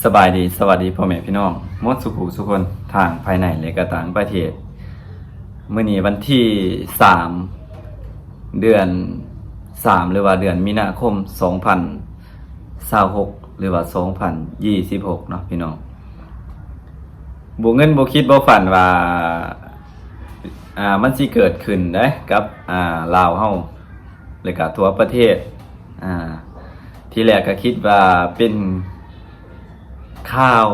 ສະບາຍດີ ສະຫວັດດີພໍ່ແມ່ພີ່ນ້ອງໝົດສູ່ຜູ້ສູ່ຄົນ ທາງພາຍໃນ ແລະກະຕ່າງປະເທດ. ມື້ນີ້ວັນທີສາມ ເດືອນສາມ ຫຼືວ່າເດືອນມີນາຄົມ ສອງພັນຊາວຫົກ ຫຼືວ່າສອງພັນຊາວຫົກເນາະພີ່ນ້ອງ. ບໍ່ເງິນບໍ່ຄິດບໍ່ຝັນວ່າ ອ່າ ມັນຊິເກີດຂຶ້ນເດ້ກັບ ອ່າ ລາວເຮົາ ແລະກະທົ່ວປະເທດ. ອ່າ ທີແລກກະຄິດວ່າເປັນຂ່າວ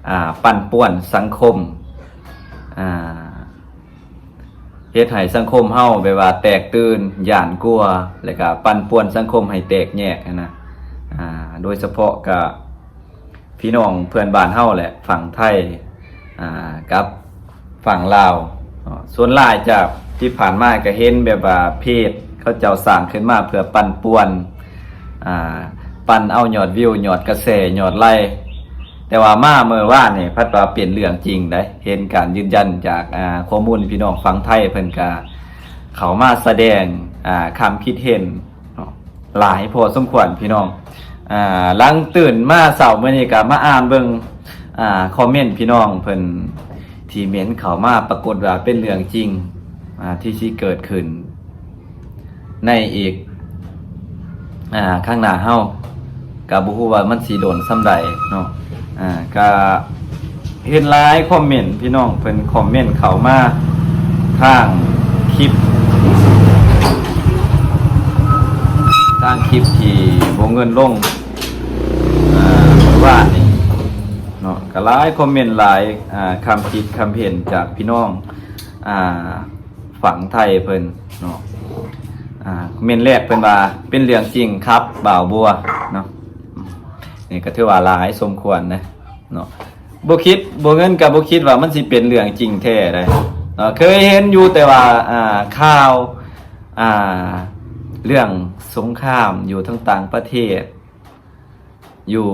ອ່າ ປັ່ນປ່ວນສັງຄົມ ອ່າ ເຮັດໃຫ້ສັງຄົມເຮົາແບບວ່າແຕກຕື່ນ ຢ້ານກົວ ແລະກະປັ່ນປ່ວນສັງຄົມໃຫ້ແຕກແຍກຫັ້ນນະ. ອ່າ ໂດຍສະເພາະກະ ພີ່ນ້ອງເພື່ອນບ້ານເຮົາແຫຼະ ຝັ່ງໄທ ອ່າ ກັບຝັ່ງລາວເນາະ. ສ່ວນຫຼາຍຈາກທີ່ຜ່ານມາກະເຫັນແບບວ່າເພຈເຂົາເຈົ້າສ້າງຂຶ້ນມາເພື່ອປັ່ນປ່ວນ ອ່າ ປັ່ນເອົາຍອດວິວ ຍອດກະແສ ຍອດໄລ. ແຕ່ວ່າມາເມື່ອວານນີ້ພັດວ່າເປັນເລື່ອງຈິງໄດ໋ ເຫັນການຢືນຢັນຈາກ ອ່າ ຂໍ້ມູນ ພີ່ນ້ອງຝັ່ງໄທເພິ່ນກະເຂົ້າມາສະແດງ ອ່າ ຄຳຄິດເຫັນ ເນາະ ຫຼາຍພໍສົມຄວນພີ່ນ້ອງ. ອ່າ ຫຼັງຕື່ນມາເຊົ້າມື້ນີ້ກະມາອ່ານເບິ່ງ ອ່າ ຄອມເມັນພີ່ນ້ອງເພິ່ນທີ່ເມັນເຂົ້າມາ ປາກົດວ່າເປັນເລື່ອງຈິງ ອ່າ ທີ່ຊິເກີດຂຶ້ນໃນອີກ ອ່າ ຂ້າງໜ້າເຮົາ ກະບໍ່ຮູ້ວ່າມັນຊິດົນສ່ຳໃດເນາະ. ອ່າ ກະເຫັນຫຼາຍຄອມເມັນ ພີ່ນ້ອງເພິ່ນຄອມເມັນເຂົ້າມາທາງຄລິບ ທາງຄລິບທີ່ບໍ່ເງິນລົງ ອ່າ ເມື່ອວານນີ້ເນາະ. ກະຫຼາຍຄອມເມັນ ຫຼາຍ ອ່າ ຄຳຄິດຄຳເຫັນຈາກພີ່ນ້ອງ ອ່າ ຝັ່ງໄທເພິ່ນເນາະ. ອ່າ ຄອມເມັນແລກເພິ່ນວ່າ ເປັນເລື່ອງຈິງຄັບບ່າວບົວເນາະ. ນີ້ກະຖືວ່າຫຼາຍສົມຄວນນະເນາະ. ບໍ່ຄິດ ບໍ່ເງິນກະບໍ່ຄິດວ່າມັນຊິເປັນເລື່ອງຈິງແທ້ໃດ໋ເນາະ. ເຄີຍເຫັນຢູ່ແຕ່ວ່າ ອ່າ ຂ່າວ ອ່າ ເລື່ອງສົງຄາມຢູ່ທາງຕ່າງປະເທດ ຢູ່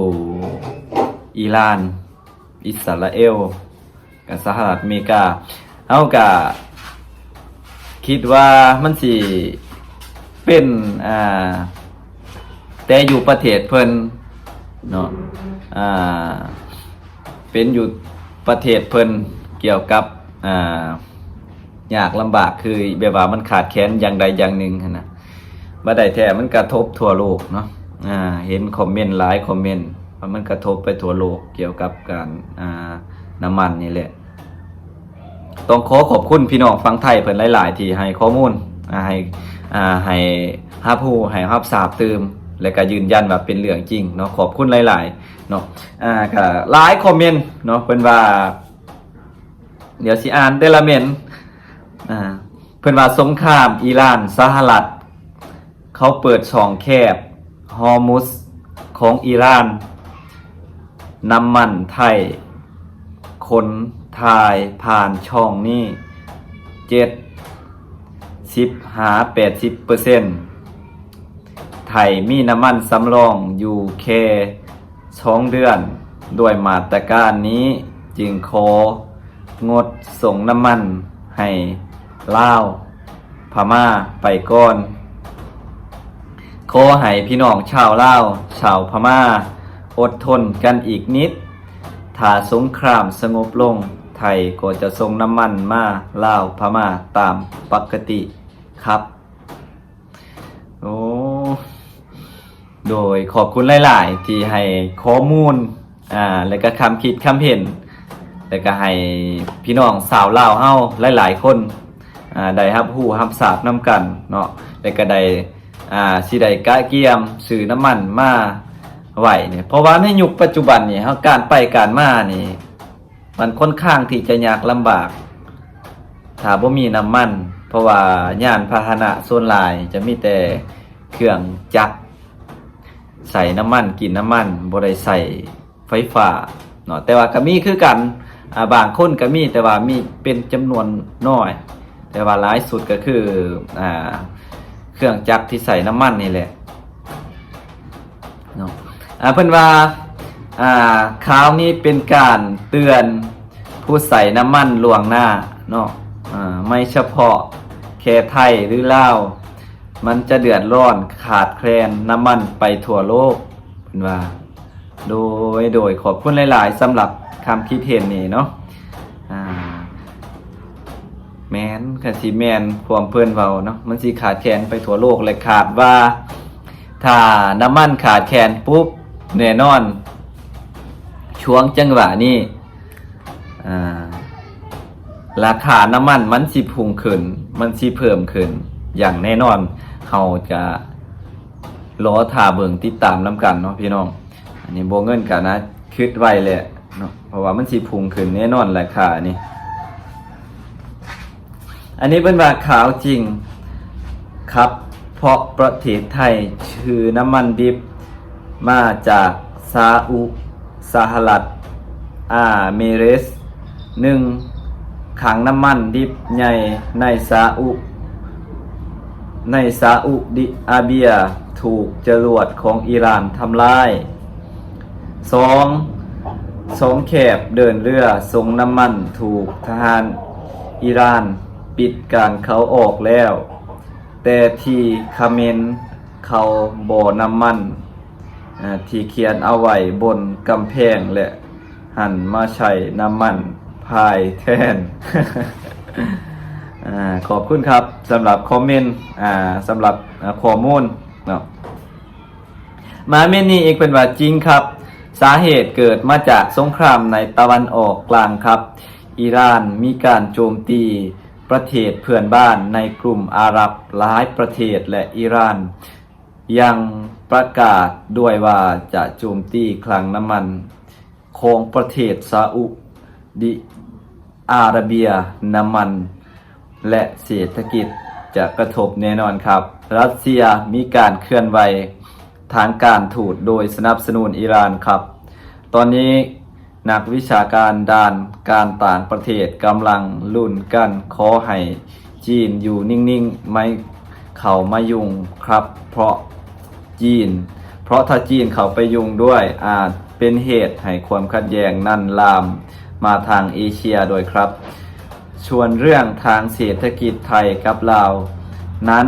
ອີຣານ ອິດສະຣາເອວ ກັບສະຫະລັດອາເມລິກາ. ເຮົາກະຄິດວ່າມັນຊິເປັນ ອ່າ ແຕ່ຢູ່ປະເທດເພິ່ນເນາະ ອ່າ ເປັນຢູ່ປະເທດເພິ່ນ ກ່ຽວກັບ ອ່າ ຍາກລຳບາກ ຄືແບບວ່າມັນຂາດແຄນຢ່າງໃດຢ່າງໜຶ່ງຫັ້ນນະ. ບໍ່ໄດ້ແທ້ ມັນກະທົບທົ່ວໂລກເນາະ. ອ່າ ເຫັນຄອມເມັນຫຼາຍຄອມເມັນວ່າມັນກະທົບໄປທົ່ວໂລກ ກ່ຽວກັບການ ອ່າ ນ້ຳມັນນີ້ແຫຼະ. ຕ້ອງຂໍຂອບຄຸນພີ່ນ້ອງຝັ່ງໄທເພິ່ນຫຼາຍໆ ທີ່ໃຫ້ຂໍ້ມູນ ອ່າ ໃຫ້ ອ່າ ໃຫ້ຮັບຮູ້ ໃຫ້ຮັບຊາບຕື່ມ ແລະກະຢືນຢັນວ່າເປັນເລື່ອງຈິງເນາະ. ຂອບຄຸນຫຼາຍໆເນາະ. ອ່າ ກະຫຼາຍຄອມເມັນເນາະ ເພິ່ນວ່າ ດຽວຊິອ່ານແຕ່ລະເມັນ. ອ່າ ເພິ່ນວ່າ ສົງຄາມອີຣານ-ສະຫະລັດ ເຂົາເປີດຊ່ອງແຄບຮໍມຸດຂອງອີຣານ, ນ້ຳມັນໄທຂົນຖ່າຍຜ່ານຊ່ອງນີ້ ເຈັດສິບຫາແປດສິບເປີເຊັນ. ໄທມີນ້ຳມັນສຳລອງຢູ່ແຄ່ສອງເດືອນ. ດ້ວຍມາດຕະການນີ້ຈຶ່ງຂໍງົດສົ່ງນ້ຳມັນໃຫ້ລາວ ພະມ້າໄປກ່ອນ. ຂໍໃຫ້ພີ່ນ້ອງຊາວລາວ, ຊາວພະມ້າ ອົດທົນກັນອີກນິດ. ຖ້າສົງຄາມສະຫງົບລົງ, ໄທກໍຈະສົ່ງນ້ຳມັນມາລາວພະມ້າຕາມປົກກະຕິຄັບ. ໂອ້ ໂດຍ ຂອບຄຸນຫຼາຍໆ ທີ່ໃຫ້ຂໍ້ມູນ ອ່າ ແລະກະຄຳຄິດຄຳເຫັນ ແລະກະໃຫ້ພີ່ນ້ອງຊາວລາວເຮົາຫຼາຍໆຄົນ ອ່າ ໄດ້ຮັບຮູ້ຮັບຊາບນຳກັນເນາະ ແລະກະໄດ້ ອ່າ ຊິໄດ້ກະກຽມຊື້ນ້ຳມັນມາໄວ້ນີ້ ເພາະວ່າໃນຍຸກປັດຈຸບັນນີ້ ເຮົາ ການໄປການມານີ້ ມັນຂ້ອນຂ້າງທີ່ຈະຍາກລຳບາກ ຖ້າບໍ່ມີນ້ຳມັນ ເພາະວ່າຍານພາຫະນະສ່ວນຫຼາຍຈະມີແຕ່ເຄື່ອງຈັກໃສ່ນ້ຳມັນ ກິນນ້ຳມັນ ບໍ່ໄດ້ໃຊ້ໄຟຟ້າເນາະ. ແຕ່ວ່າກະມີຄືກັນ ອ່າ ບາງຄົນກະມີ ແຕ່ວ່າມີເປັນຈຳນວນນ້ອຍ ແຕ່ວ່າຫຼາຍສຸດກະຄື ອ່າ ເຄື່ອງຈັກທີ່ໃຊ້ນ້ຳມັນນີ້ແຫຼະເນາະ. ອ່າ ເພິ່ນວ່າ ອ່າ ຂ່າວນີ້ເປັນການເຕືອນຜູ້ໃຊ້ນ້ຳມັນລ່ວງໜ້າເນາະ ອ່າ ໄມ່ສະເພາະແຄ່ໄທ ຫຼື ລາວ ມັນຈະເດືອດຮ້ອນຂາດແຄນນ້ຳມັນໄປທົ່ວໂລກ ເພິ່ນວ່າ. ໂດຍ ໂດຍ ຂອບຄຸນຫຼາຍໆ ສຳລັບຄຳຄິດເຫັນນີ້ເນາະ. ອ່າ ແມ່ນ ຄັນຊິແມ່ນຄວາມເພິ່ນເວົ້າເນາະ ມັນຊິຂາດແຄນໄປທົ່ວໂລກ ແລະ ຄາດວ່າຖ້ານ້ຳມັນຂາດແຄນປຸບ ແນ່ນອນ ຊ່ວງຈັງຫວະນີ້ ອ່າ ລາຄານ້ຳມັນມັນຊິພຸ່ງຂຶ້ນ ມັນຊິເພີ່ມຂຶ້ນຢ່າງແນ່ນອນ. ເຮົາຈະລໍຖ້າເບິ່ງຕິດຕາມນຳກັນເນາະພີ່ນ້ອງ. ອັນນີ້ບໍ່ເງິນກະນະ ຄິດໄວ້ແຫຼະເນາະ ເພາະວ່າມັນຊິພຸ່ງຂຶ້ນແນ່ນອນລາຄານີ້. ອັນນີ້ເພິ່ນວ່າຂາວຈິງຄັບ ເພາະປະເທດໄທຊື້ນ້ຳມັນດິບມາຈາກຊາອຸ ສະຫະລັດ ອາເມເຣດ. ໜຶ່ງ ຄັງນ້ຳມັນດິບໃຫຍ່ໃນຊາອຸ ໃນຊາອຸດິອາເບຍ ຖືກຈະຫຼວດຂອງອີຣານທຳລາຍ. ສອງ ຊ່ອງແຄບເດີນເຮືອສົ່ງນ້ຳມັນຖືກທະຫານອີຣານປິດການເຂົ້າອອກແລ້ວ, ແຕ່ທີ່ຂະເໝັນເຂົ້າບໍ່ນ້ຳມັນ ອາ ທີ່ຂຽນເອົາໄວ້ບົນກຳແພງ ແລະ ຫັນມາໃຊ້ນ້ຳມັນພາຍແທນ. ອາ ຂອບຄຸນຄັບສຳລັບຄອມເມັນ ອາ ສຳລັບ ອາ ຂໍ້ມູນເນາະ. ມາເມັນນີ້ອີກ ເພິ່ນວ່າ ຈິງຄັບ ສາເຫດເກີດມາຈາກສົງຄາມໃນຕາວັນອອກກາງຄັບ. ອີຣານມີການໂຈມຕີປະເທດເພື່ອນບ້ານໃນກຸ່ມອາຣັບຫຼາຍປະເທດ ແລະ ອີຣານຍັງປະກາດດ້ວຍວ່າຈະໂຈມຕີຄັງນ້ຳມັນຂອງປະເທດຊາອຸດິ ອາຣາເບຍ ນ້ຳມັນ ແລະ ເສດຖະກິດຈະກະທົບແນ່ນອນຄັບ. ຣັດເຊຍມີການເຄື່ອນໄຫວທາງການທູດໂດຍສະໜັບສະໜູນອີຣານຄັບ. ຕອນນີ້ນັກວິຊາການດ້ານການຕ່າງປະເທດກຳລັງລຸ້ນກັນ ຂໍໃຫ້ຈີນຢູ່ນິ່ງໆ ໄມ່ເຂົ້າມາຫຍຸ້ງຄັບ ເພາະ ຈີນ ເພາະຖ້າຈີນເຂົ້າໄປຫຍຸ້ງດ້ວຍ ອາດເປັນເຫດໃຫ້ຄວາມຂັດແຍ່ງນັ້ນລາມມາທາງເອເຊຍດ້ວຍຄັບ. ສ່ວນເລື່ອງທາງເສດຖະກິດໄທກັບລາວນັ້ນ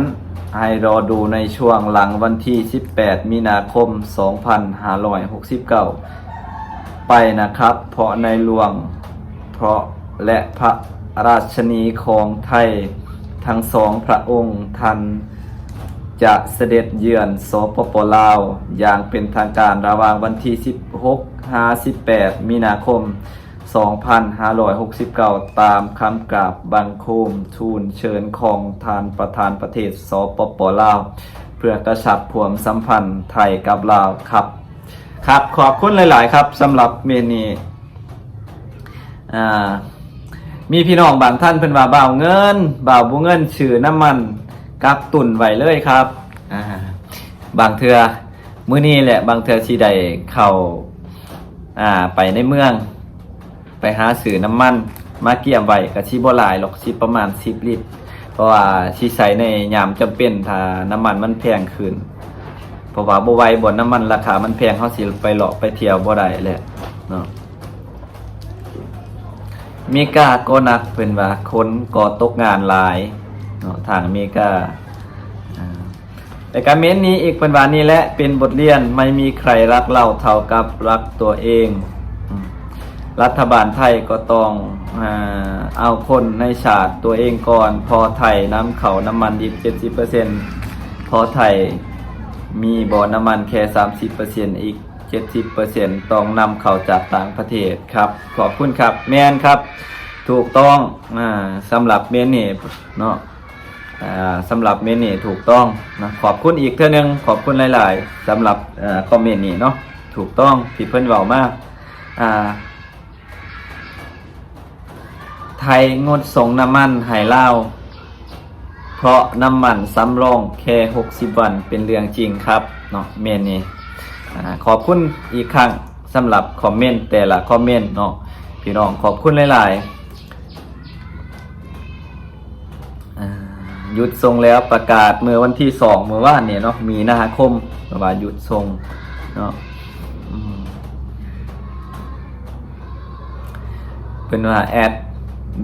ໃຫ້ລໍດູໃນຊ່ວງຫຼັງວັນທີສິບແປດ ມີນາຄົມ ສອງພັນຫ້າຮ້ອຍຫົກສິບເກົ້າ ໄປນະຄັບ ເພາະໃນຫຼວງ ເພາະ ແລະ ພະລາຊະນີຂອງໄທທັງສອງພະອົງ ທ່ານຈະສະເດັດເຢືອນ ສປປ ລາວ ຢ່າງເປັນທາງການ ລະຫວ່າງວັນທີສິບຫົກ ຫາ ສິບແປດ ມີນາຄົມ ສອງພັນຫ້າຮ້ອຍຫົກສິບເກົ້າ ຕາມຄຳກາບບັງຄົມທູນເຊີນຂອງທ່ານປະທານປະເທດ ສປປ ລາວ ເພື່ອກະຊັບຄວາມສຳພັນໄທກັບລາວຄັບ. ຄັບ ຂອບຄຸນຫຼາຍໆ ຄັບ ສຳລັບເມັນນີ້. ອ່າ ມີພີ່ນ້ອງບາງທ່ານເພິ່ນວ່າ ບ່າວເງິນ ບ່າວບຸເງິນ ຊື້ນ້ຳມັນກັກຕຸນໄວ້ເລີຍຄັບ. ອ່າ ບາງເທື່ອມື້ນີ້ແຫຼະ ບາງເທື່ອຊິໄດ້ເຂົ້າ ອ່າ ໄປໃນເມືອງ ໄປຫາຊື້ນ້ຳມັນມາກຽມໄວ້ ກະຊິບໍ່ຫຼາຍຫຼອກ ຊິປະມານສິບລິດ ເພາະວ່າຊິໃຊ້ໃນຍາມຈຳເປັນ ຖ້ານ້ຳມັນມັນແພງຂຶ້ນ ເພາະວ່າບໍ່ໄຫວ ບ່ອນນ້ຳມັນລາຄາມັນແພງ ເຮົາຊິໄປເລາະໄປທ່ຽວບໍ່ໄດ້ແຫຼະເນາະ. ເມກາກໍໜັກ ເພິ່ນວ່າຄົນກໍຕົກງານຫຼາຍເນາະ ທາງເມກາ. ອ່າ ແລະກະເມັນນີ້ອີກ ເພິ່ນວ່າ ນີ້ແຫຼະເປັນບົດຮຽນ ໄມ່ມີໃຄຣັກເຮົາເທົ່າກັບຮັກຕົວເອງ. ອືມ ລັດຖະບານໄທກໍຕ້ອງ ອາ ເອົາຄົນໃນຊາດຕົວເອງກ່ອນ ເພາະໄທນຳເຂົ້ານ້ຳມັນດິບເຈັດສິບເປີເຊັນ ເພາະໄທມີບໍ່ນ້ຳມັນແຄ່ສາມສິບເປີເຊັນ ອີກເຈັດສິບເປີເຊັນຕ້ອງນຳເຂົ້າຈາກຕ່າງປະເທດ. ຄັບ ຂອບຄຸນຄັບ. ແມ່ນຄັບ ຖືກຕ້ອງ ອາ ສຳລັບເມັນນີ້ເນາະ. ອ່າ ສຳລັບເມັນນີ້ຖືກຕ້ອງນະ ຂອບຄຸນອີກເທື່ອໜຶ່ງ ຂອບຄຸນຫຼາຍໆ ສຳລັບ ເອີ ຄອມເມັນນີ້ເນາະ ຖືກຕ້ອງທີ່ເພິ່ນເວົ້າມາ. ອ່າ ໄທງົດສົ່ງນ້ຳມັນໃຫ້ລາວ ເພາະນ້ຳມັນສຳຮອງແຄ່ຫົກສິບວັນ ເປັນເລື່ອງຈິງຄັບເນາະ ເມັນນີ້. ອ່າ ຂອບຄຸນອີກຄັ້ງສຳລັບຄອມເມັນແຕ່ລະຄອມເມັນເນາະ ພີ່ນ້ອງ ຂອບຄຸນຫຼາຍໆ. ອ່າ ຢຸດສົ່ງແລ້ວ ປະກາດເມື່ອວັນທີສອງ ເມື່ອວານນີ້ເນາະ ມີນາຄົມ ວ່າຢຸດສົ່ງເນາະ. ອືມ ເພິ່ນວ່າແອດ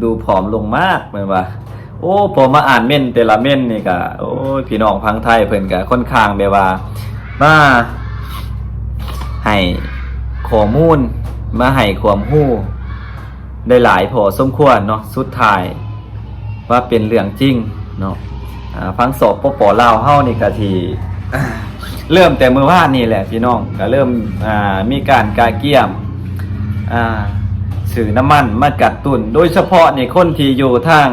ດູຜອມລົງມາກ ເພິ່ນວ່າ. ໂອ້ ພໍມາອ່ານເມັນແຕ່ລະເມັນນີ້ກະ ໂອ້ຍ ພີ່ນ້ອງຝັ່ງໄທເພິ່ນກະຄ່ອນຂ້າງແບບວ່າ ມາໃຫ້ ຂໍ້ມູນ ມາໃຫ້ຄວາມຮູ້ໄດ້ຫຼາຍພໍສົມຄວນເນາະ ສຸດທ້າຍວ່າເປັນເລື່ອງຈິງເນາະ. ອາ ຝັ່ງ ສປປ ລາວເຮົານີ້ກະທີ່ ເລີ່ມແຕ່ມື້ວານນີ້ແຫຼະພີ່ນ້ອງ ກະເລີ່ມ ອາ ມີການກະກຽມ ອາ ຊື້ນ້ຳມັນມາກັກຕຸນ ໂດຍສະເພາະນີ້ ຄົນທີ່ຢູ່ທາງ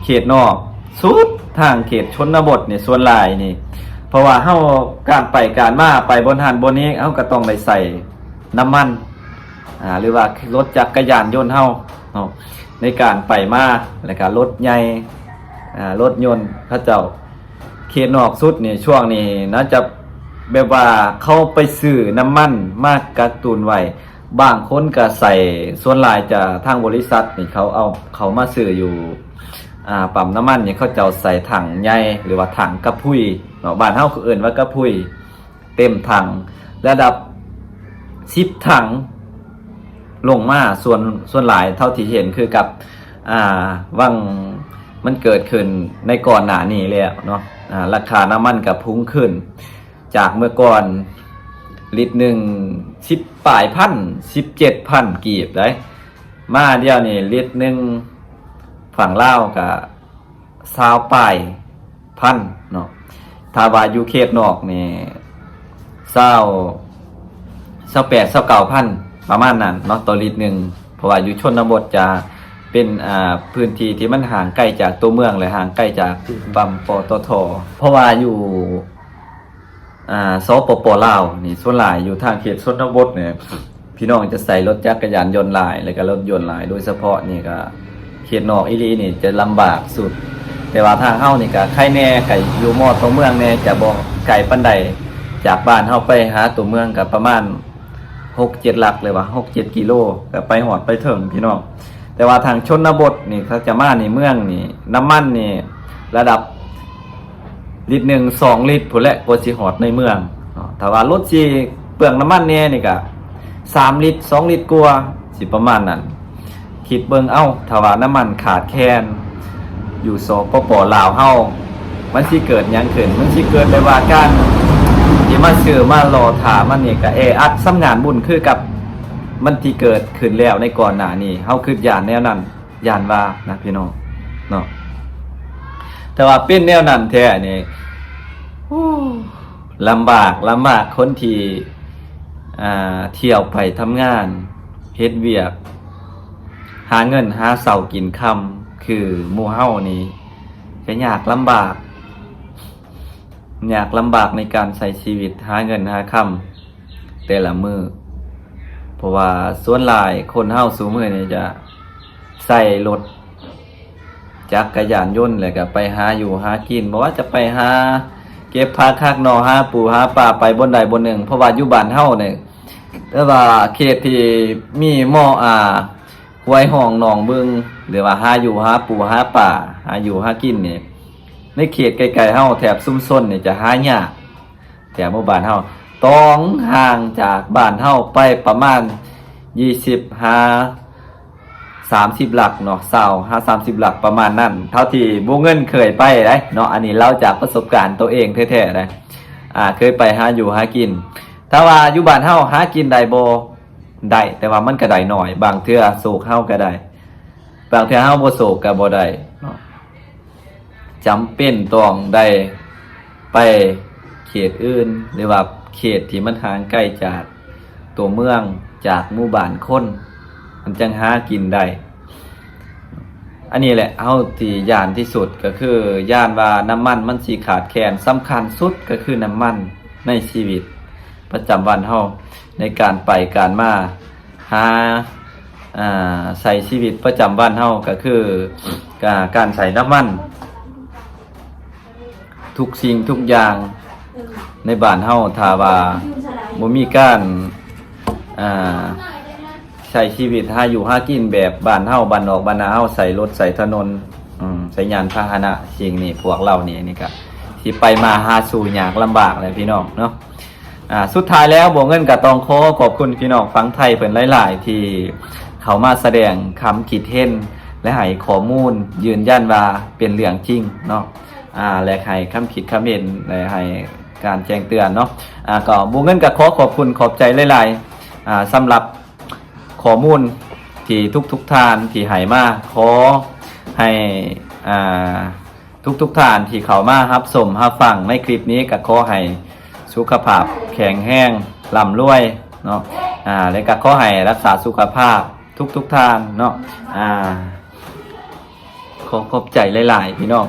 ເຂດນອກສຸດ ທາງເຂດຊົນນະບົດນີ້ ສ່ວນຫຼາຍນີ້ ເພາະວ່າເຮົາ ການໄປການມາ ໄປບ່ອນຫັ້ນບ່ອນນີ້ ເຮົາກະຕ້ອງໄດ້ໃຊ້ນ້ຳມັນ ອາ ຫຼືວ່າລົດຈັກກະຍານຍົນເຮົາເນາະ ໃນການໄປມາ ແລ້ວກະລົດໃຫຍ່ ອາ ລົດຍົນເຂົາເຈົ້າ ເຂດນອກສຸດນີ້ ຊ່ວງນີ້ໜ້າຈະແບບວ່າເຂົາໄປຊື້ນ້ຳມັນມາກັກຕຸນໄວ້ ບາງຄົນກະໃສ່ ສ່ວນຫຼາຍຈະທາງບໍລິສັດນີ້ ເຂົາເອົາເຂົ້າມາຊື້ຢູ່ ອາ ປ້ຳນ້ຳມັນນີ້ ເຂົາເຈົ້າໃສ່ຖັງໃຫຍ່ ຫຼືວ່າຖັງກະພຸ້ຍເນາະ ບ້ານເຮົາກະເອີ້ນວ່າກະພຸ້ຍ ເຕັມຖັງ ລະດັບສິບຖັງລົງມາ ສ່ວນ ສ່ວນຫຼາຍເທົ່າທີ່ເຫັນຄືກັບ ອາ ຫວ່າງມັນເກີດຂຶ້ນໃນກ່ອນໜ້ານີ້ແລ້ວເນາະ ອາ ລາຄານ້ຳມັນກະພຸ້ງຂຶ້ນ ຈາກເມື່ອກ່ອນລິດໜຶ່ງ ສິບປາຍພັນ ສິບເຈັດພັນກີບໄດ໋ ມາດຽວນີ້ລິດໜຶ່ງຝັ່ງລາວກະ ຊາວປາຍພັນເນາະ ຖ້າວ່າຢູ່ເຂດນອກນີ້ ຊາວ ຊາວແປດ ຊາວເກົ້າພັນ ປະມານນັ້ນເນາະ ຕໍ່ລິດໜຶ່ງ ເພາະວ່າຢູ່ຊົນນະບົດຈະເປັນ ອາ ພື້ນທີ່ທີ່ມັນຫ່າງໄກຈາກຕົວເມືອງ ແລະ ຫ່າງໄກຈາກປ້ຳ ປຕທ ເພາະວ່າຢູ່ ອາ ສປປ ລາວນີ້ ສ່ວນຫຼາຍຢູ່ທາງເຂດຊົນນະບົດນີ້ ພີ່ນ້ອງຈະໃຊ້ລົດຈັກກະຍານຍົນຫຼາຍ ແລ້ວກະລົດຍົນຫຼາຍ ໂດຍສະເພາະນີ້ກະເຂດນອກອີ່ຫຼີນີ້ຈະລຳບາກສຸດ ແຕ່ວ່າທາງເຮົານີ້ກະໄຄແດ່ ກະຢູ່ມໍ່ຕົວເມືອງແດ່ ຈະບໍ່ໄກປານໃດ ຈາກບ້ານເຮົາໄປຫາຕົວເມືອງກະປະມານຫົກເຈັດຫຼັກ ຫຼືວ່າຫົກເຈັດກິໂລ ກະໄປຮອດໄປເຖິງພີ່ນ້ອງ. ແຕ່ວ່າທາງຊົນນະບົດນີ້ ຖ້າຈະມາໃນເມືອງນີ້ ນ້ຳມັນນີ້ລະດັບລິດໜຶ່ງ ສອງລິດພຸ້ນແຫຼະ ກວ່າຊິຮອດໃນເມືອງເນາະ ຖ້າວ່າລົດຊິເປືອງນ້ຳມັນແດ່ນີ້ກະສາມລິດ ສອງລິດກວ່າ ຊິປະມານນັ້ນ ຄິດເບິ່ງເອົາ ຖ້າວ່ານ້ຳມັນຂາດແຄນຢູ່ ສປປ ລາວເຮົາ ມັນຊິເກີດຫຍັງຂຶ້ນ? ມັນຊິເກີດແບບວ່າການທີ່ມາຊື້ມາລໍຖ້າມັນນີ້ກະແອອັດສ່ຳງານບຸນຄືກັບມັນທີ່ເກີດຂຶ້ນແລ້ວໃນກ່ອນໜ້ານີ້ ເຮົາຄິດຢ້ານແນວນັ້ນ ຢ້ານວ່ານະພີ່ນ້ອງເນາະ ແຕ່ວ່າເປັນແນວນັ້ນແທ້ນີ້ ໂອ້ ລຳບາກ ລຳບາກ ຄົນທີ່ ອ່າ ທ່ຽວໄປທຳງານ ເຮັດວຽກ ຫາເງິນຫາເຊົ້າກິນຄ່ຳ ຄືໝູ່ເຮົານີ້ ກະຍາກລຳບາກ ຍາກລຳບາກໃນການໃຊ້ຊີວິດ ຫາເງິນຫາຄຳແຕ່ລະມື້ ເພາະວ່າສ່ວນຫຼາຍຄົນເຮົາຊຸມື້ນີ້ຈະໃຊ້ລົດຈັກກະຍານຍົນ ແລ້ວກະໄປຫາຢູ່ຫາກິນ ບໍ່ວ່າຈະໄປຫາເກັບຜັກຫັກໜໍ່ ຫາປູຫາປາ ໄປບ່ອນໃດບ່ອນໜຶ່ງ ເພາະວ່າຢູ່ບ້ານເຮົານີ້ ຫຼືວ່າເຂດທີ່ມີໝໍ່ ອາ ຫ້ວຍຮ່ອງໜອງບຶງ ຫຼືວ່າຫາຢູ່ຫາປູຫາປາ ຫາຢູ່ຫາກິນນີ້ ໃນເຂດໃກ້ໆເຮົາ ແຖບຊຸມຊົນນີ້ຈະຫາຍາກ ແຖບໝູ່ບ້ານເຮົາ ຕ້ອງຫ່າງຈາກບ້ານເຮົາໄປປະມານຊາວ ສາມສິບຫຼັກເນາະ ຊາວຫາສາມສິບຫຼັກປະມານນັ້ນ ເທົ່າທີ່ບົວເງິນເຄີຍໄປໄດ໋ເນາະ ອັນນີ້ເລົ່າຈາກປະສົບການໂຕເອງແທ້ໆໄດ໋ ອາ ເຄີຍໄປຫາຢູ່ຫາກິນ ຖ້າວ່າຢູ່ບ້ານເຮົາຫາກິນໄດ້ບໍ່? ໄດ້ ແຕ່ວ່າມັນກະໄດ້ໜ້ອຍ ບາງເທື່ອໂຊກເຮົາກະໄດ້ ບາງເທື່ອເຮົາບໍ່ໂຊກກະບໍ່ໄດ້ເນາະ ຈຳເປັນຕ້ອງໄດ້ໄປເຂດອື່ນ ຫຼືວ່າເຂດທີ່ມັນຫ່າງໄກຈາກຕົວເມືອງ ຈາກໝູ່ບ້ານຄົນ ມັນຈັ່ງຫາກິນໄດ້. ອັນນີ້ແຫຼະ ເຮົາທີ່ຢ້ານທີ່ສຸດກະຄືຢ້ານວ່ານ້ຳມັນມັນຊິຂາດແຄນ ສຳຄັນສຸດກະຄືນ້ຳມັນໃນຊີວິດປະຈຳວັນເຮົາ ໃນການໄປການມາ ຫາ ອາ ໃຊ້ຊີວິດປະຈຳວັນເຮົາ ກະຄື ກາ ການໃຊ້ນ້ຳມັນ ທຸກສິ່ງທຸກຢ່າງໃນບ້ານເຮົາ ຖ້າວ່າບໍ່ມີການ ອາ ໃຊ້ຊີວິດຫາຢູ່ຫາກິນແບບບ້ານເຮົາ ບ້ານນອກບ້ານນາເຮົາ ໃຊ້ລົດໃຊ້ຖະໜົນ ອາ ໃຊ້ຍານພາຫະນະ ສິ່ງນີ້ ພວກເຮົານີ້ ນີ້ກະຊິໄປມາຫາສູ່ຍາກລຳບາກແຫຼະພີ່ນ້ອງເນາະ. ອາ ສຸດທ້າຍແລ້ວ ບົວເງິນກະຕ້ອງຂໍຂອບຄຸນພີ່ນ້ອງຝັ່ງໄທເພິ່ນຫຼາຍໆ ທີ່ເຂົ້າມາສະແດງຄຳຄິດເຫັນ ແລະ ໃຫ້ຂໍ້ມູນຢືນຢັນວ່າເປັນເລື່ອງຈິງເນາະ ອາ ແລະ ໃຫ້ຄຳຄິດຄຳເຫັນ ແລະ ໃຫ້ການແຈ້ງເຕືອນເນາະ ອາ ກໍບົວເງິນກະຂໍຂອບຄຸນຂອບໃຈຫຼາຍ ອ່າ ສຳລັບຂໍ້ມູນທີ່ທຸກໆທ່ານທີ່ໃຫ້ມາ ຂໍໃຫ້ ອ່າ ທຸກໆທ່ານທີ່ເຂົ້າມາຮັບຊົມຮັບຟັງໃນຄລິບນີ້ ກໍຂໍໃຫ້ສຸຂະພາບແຂງແຮງ ລ່ຳລວຍເນາະ ອ່າ ແລະກໍຂໍໃຫ້ຮັກສາສຸຂະພາບທຸກໆທ່ານເນາະ ອ່າ ຂໍຂອບໃຈຫຼາຍໆ ພີ່ນ້ອງ